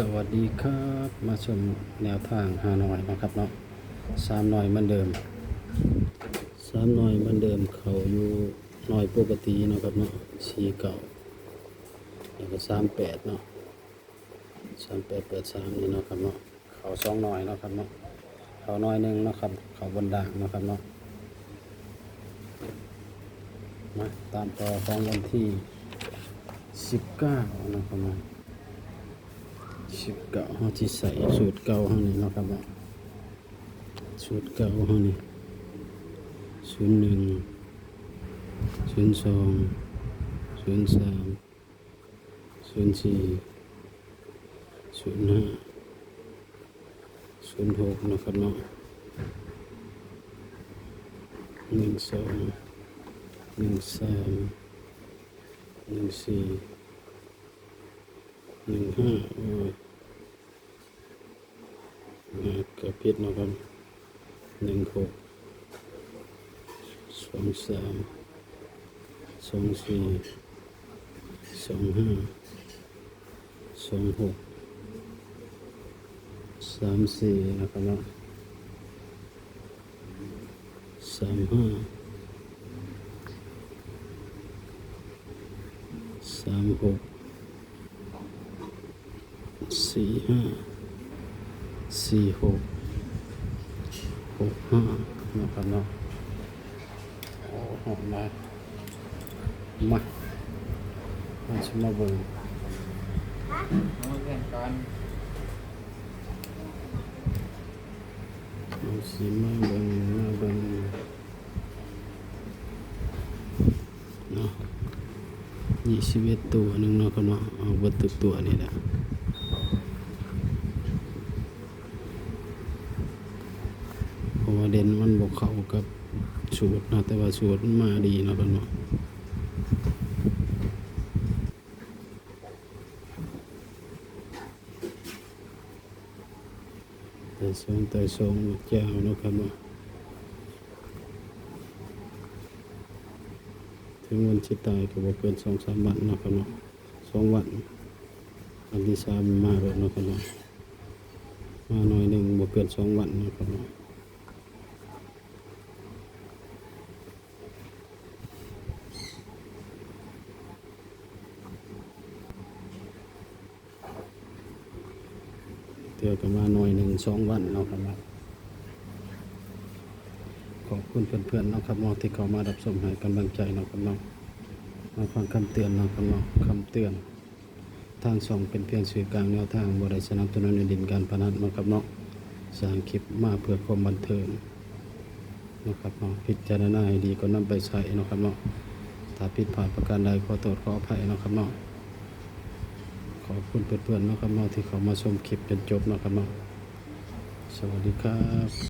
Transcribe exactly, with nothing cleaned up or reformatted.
สวัสดีครับ มาชมแนวทางฮานอยนะครับเนาะ สามหน่วยเหมือนเดิม สามหน่วยเหมือนเดิม เขาอยู่หน่วยปกติเนาะครับเนาะ สี่เก้า แล้วก็สามแปดเนาะ สามแปดแปดสาม นี่เนาะครับเนาะ เขาสองหน่วยเนาะครับเนาะ เขาหน่วยหนึ่งเนาะครับ เขาบนล่างเนาะครับเนาะ มาตามต่อของวันที่สิบเก้านะครับเนาะ สิบเก้า เฮาสิใส่สูตรเก่าเฮานี่เนาะครับเนาะ สูตรเก่าเฮานี่ ศูนย์หนึ่ง ศูนย์สอง ศูนย์สาม ศูนย์สี่ ศูนย์ห้า ศูนย์หก นะครับเนาะ หนึ่งสอง หนึ่งสาม หนึ่งสี่ หนึ่งห้า โอ้ย อ่า ก็ผิดเนาะครับ หนึ่งหก สองสาม สองสี่ สองห้า สองหก สามสี่ นะครับเนาะ สามห้า สามหก สี่ห้า สี่หก หกห้า นะครับเนาะ โอ้โห มา มา มาสิมาเบิ่ง เอาเรื่องการ เอาสิมาเบิ่ง มาเบิ่ง เนาะ ยี่สิบเอ็ดตัวหนึ่งเนาะครับเนาะ เอาเบิดทุกตัวนี่แหละ เพราะว่าเด่นมันบ่เข้ากับสูตรเนาะ แต่ว่าสูตรมันมาดีเนาะครับเนาะ แต่สองแต่สองเจ้าเนาะครับเนาะ ถึงวันสิตายก็บ่เกินสองสามวันเนาะครับเนาะ สองวัน อันที่สามมาแล้วเนาะครับเนาะ มาหน่วยหนึ่งบ่เกินสองวันเนาะครับเนาะ เทื่อก็มาหน่วยหนึ่งสองวันเนาะครับเนาะ ขอบคุณเพื่อนๆเนาะครับเนาะ ที่เข้ามารับชมให้กำลังใจเนาะครับเนาะ มาฟังคำเตือนเนาะครับเนาะ คำเตือน ทางช่องเป็นเพียงสื่อกลางแนวทาง บ่ได้สนับสนุนให้เล่นการพนันเนาะครับเนาะ สร้างคลิปมาเพื่อความบันเทิง นะครับเนาะ พิจารณาให้ดีก่อนนำไปใช้เนาะครับเนาะ ถ้าผิดพลาดประการใดขอโทษขออภัยเนาะครับเนาะ ขอบคุณเพื่อนๆเนาะครับเนาะ ที่เข้ามาชมคลิปจนจบเนาะครับเนาะ สวัสดีครับ